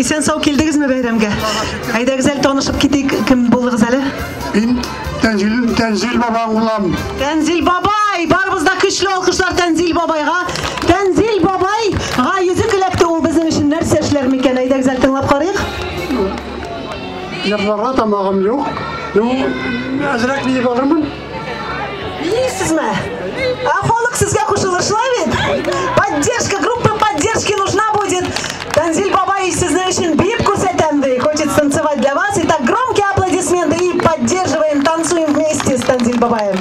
Исән сау килдегезме бәйрәмгә? Әйдәгез әле танышып китик, кем булдыгыз әле? Мин Тәнзил, Тәнзил бабаң булам. Тәнзил бабай! Барыбыз да көчле алкышлар Тәнзил бабайга. Тәнзил бабайга йөзек эләкте, ул безнең өчен нәрсә эшләр микән? Әйдәгез әле тыңлап карыйк. Җырларга тамагым юк. Ну, әзрәк биеп алырмын. Биисезме? А халык сезгә кушылыр, шулай бит? Поддержка, группа поддержки нужна будет. Танзиль бабай сезнең өчен биеп күрсәтәм ди. Хочет танцевать для вас. Итак, громкие аплодисменты и поддерживаем, танцуем вместе с Танзиль бабаем.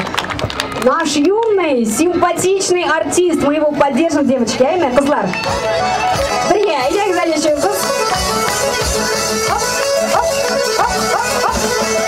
Наш юный, симпатичный артист. Мы его поддержим, девочки. А имя кызлар. Бергә, әйдәгез әле чыгыгыз. Оп, оп, оп, оп, оп.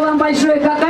вам большое. Какая